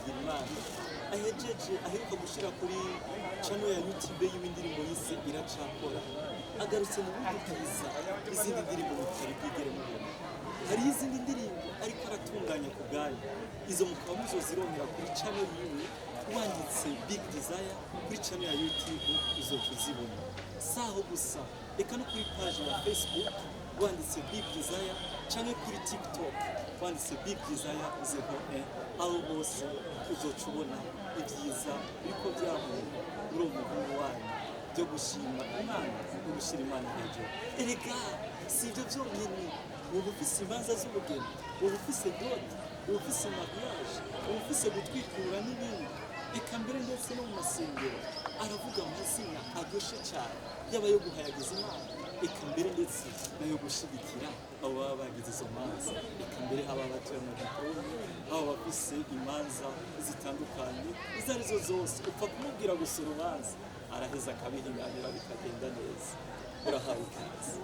Bigirimana ahejeje aheruka gushyira kuri channel ya YouTube yiwe indirimbo yise Iracakora. Agarutse mu bundi bwiza, izindi ndirimbo mutari bwigere mubona. Hariho izindi ndirimbo ariko aratunganya ku bwanyu, izo mukaba muzozironkera kuri channel yiwe. Wanditse Big Desire kuri channel ya YouTube uzoca uzibona. Saho gusa, reka no kuri page ya Facebook wanditse Big Desire, canke kuri TikTok wanditse Big Desire 01, aho hose uzoca ubona ibyiza biriko byahuye muri uwo muhungu wanyu byo gushima Imana no gushyira Imana hejuru. Erega si ibyo byonyine, uba ufise imanza z'ubugeni, uba ufise dot, uba ufise mariage, uba ufise gutwikura n'ibindi, eka mbere ndetse no mu masengero aravuga amazina aryoshe cyane, yaba ayo guhayagiza Imana, eka mbere ndetse n'ayo gushigikira abo baba bagize izo manza, eka mbere haba abatuye amadiplôme, haba abafise imanza zitandukanye izo arizo zose. Upfa kumubwira gusa urubanza, araheza akabihinganira bikagenda neza. Urahawe ikaze.